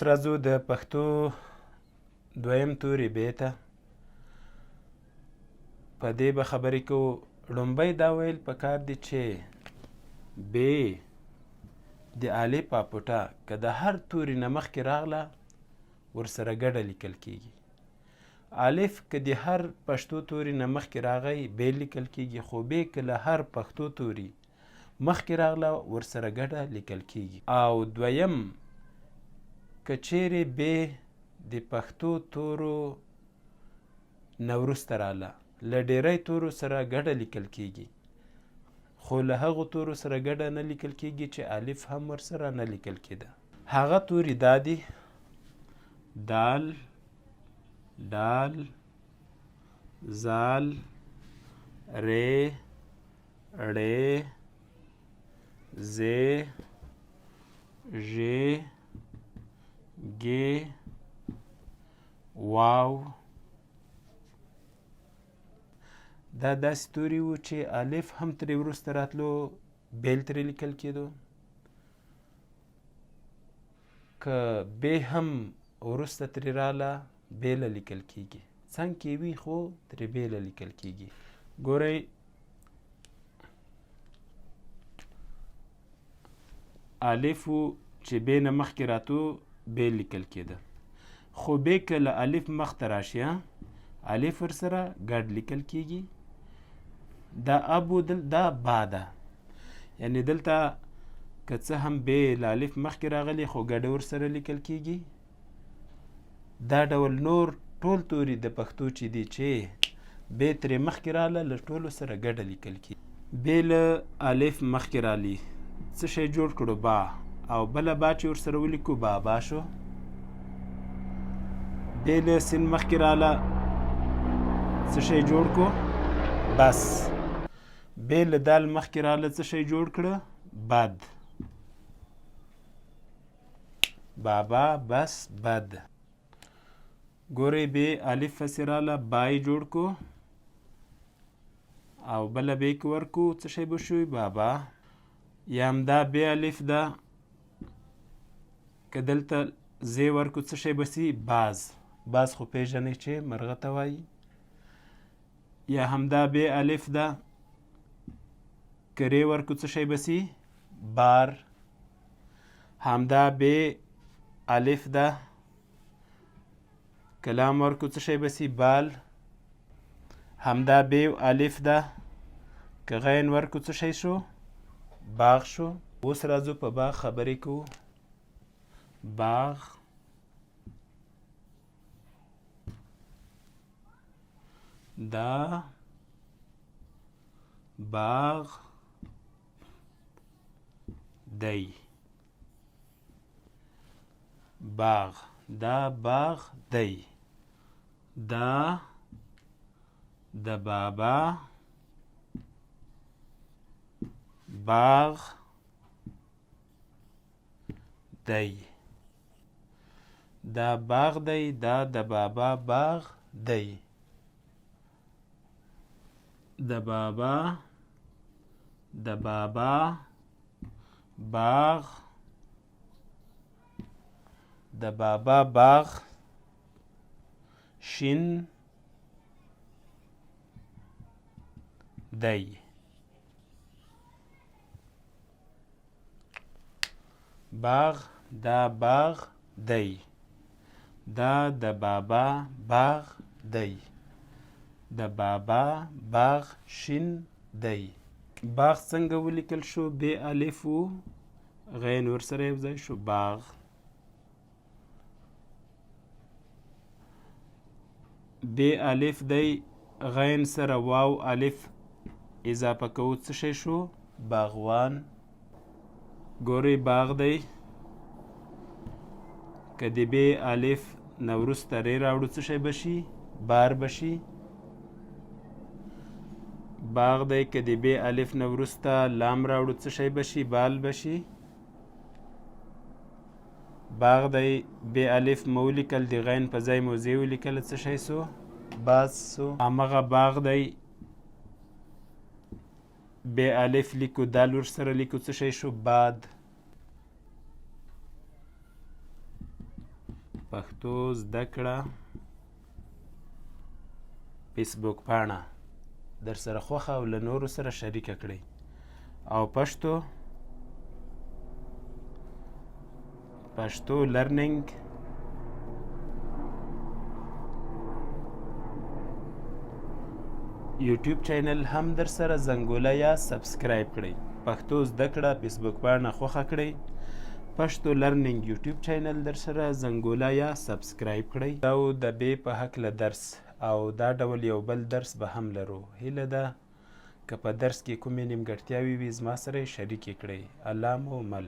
راځو د پښتو دویم توري بې ته. په دې به خبرې کوو. ړومبی دا ویل پکار دي چې بې د الف اپوټه که د هر توري نه مخکې راغله، ورسره ګډه لیکل کیږي. الف که د هر پښتو توري نه مخکې راغی، بې لیکل کیږي، خو بې که له هر پښتو توري مخکې راغله، ورسره ګډه لیکل کیږي. او دویم، که چیرې بې د پښتو تورو نه وروسته راله، له ډیری تورو سره ګډه لیکل کیږي، خو له هغو تورو سره ګډه نه لیکل کیږي چې الف هم ورسره نه لیکل کیده. هغه توري دا دي: دال، ډال، زال، ری، ړې، زې، ژې، ګې، واو. دا داسې توري وو چې الف هم ترې وروسته راتلو، بیل ترې لیکل کېدو. که بې هم وروسته ترې راله، بېله لیکل کېږي. څنګ کې وي خو ترې بېله لیکل کېږي. ګورئ، الف چې بې نه مخکې راتو، بې لیکل کېده، خو بې که له الف مخته راشي، الف ورسره ګډ لیکل کېږي. دا ابو دل دا با ده، یعنی دلته که څه هم بې له الف مخکې راغلی، خو ګډ ورسره لیکل کېږي. دا ډول نور ټول توري د پښتو چې دي، چې بې ترې مخکې راله، له ټولو سره ګډه لیکل کېږي. بې له الف مخکې رالي، څه شی جوړ کړو؟ با. او بله با چې ورسره ولیکو، بابا شو. بې له سین مخکې راله، څه شی جوړ کو؟ بس. بې له دال مخکې راله، څه شی جوړ کړه؟ بد. بابا، بس، بد. ګورئ، بې الف پسې راله، بای جوړ کو، او بله بې که ورکو، څه شی به شوي؟ بابا. یا همدا بې الف ده، که دلته زی ورکو، څه شی به سي؟ باز. باز خو پېژنئ چې مرغه ته وایي. یا همدا بې الف ده، که رې ورکو، څه شی به سي؟ بار. همدا بې الف ده، که لام ورکو، څه شی به سي؟ بال. همدا بې الف ده، که غین ورکو، څه شی شو؟ باغ شو. اوس راځو په باغ خبرې کوو. باغ، دا باغ دی. باغ، دا باغ دی. دا د بابا باغ دی. دا باغ دی، دا د بابا باغ دی. د بابا، د بابا باغ، د بابا باغ شین دی. باغ، دا باغ دی. دا د بابا باغ دی. د بابا باغ شین دی. باغ څنګه ولیکل شو؟ بې الف و غین ورسره یو ځای شو، باغ. بې الف دی، غین سره واو الف اضافه کوو، څه شی شو؟ باغوان. ګورئ، باغ دی، که د بې الف نه وروسته رې راوړو، څه شی به شي؟ بار به شي. باغ دی، که د بې الف نه وروسته لام راوړو، څه شی به شي؟ بال به شي. باغ دی، بې الف مو ولیکل، د غین په ځای مو زی ولیکل، څه شی سو؟ باز سو. همغه باغ دی، بې الف لیکو، دال ورسره لیکو، څه شی شو؟ باد. پښتو زده کړه فیسبوک پاڼه در سره خوښه او له نورو سره شریکه کړئ او پښتو پښتو لرنینګ یوټیوب چینل هم در سره زنګوله یا سبسکرایب کړئ. پښتو زده کړه فیسبوک پاڼه خوښه کړئ. پښتو لرنینګ یوټیوب چینل در سره زنګوله یا سبسکرایب کړئ. دا و د بې په هکله درس او دا ډول یو بل درس به هم لرو. هیله ده که په درس کې کومې نیمګړتیاوې وي زما سره یې شریکې کړئ. الله مو مل.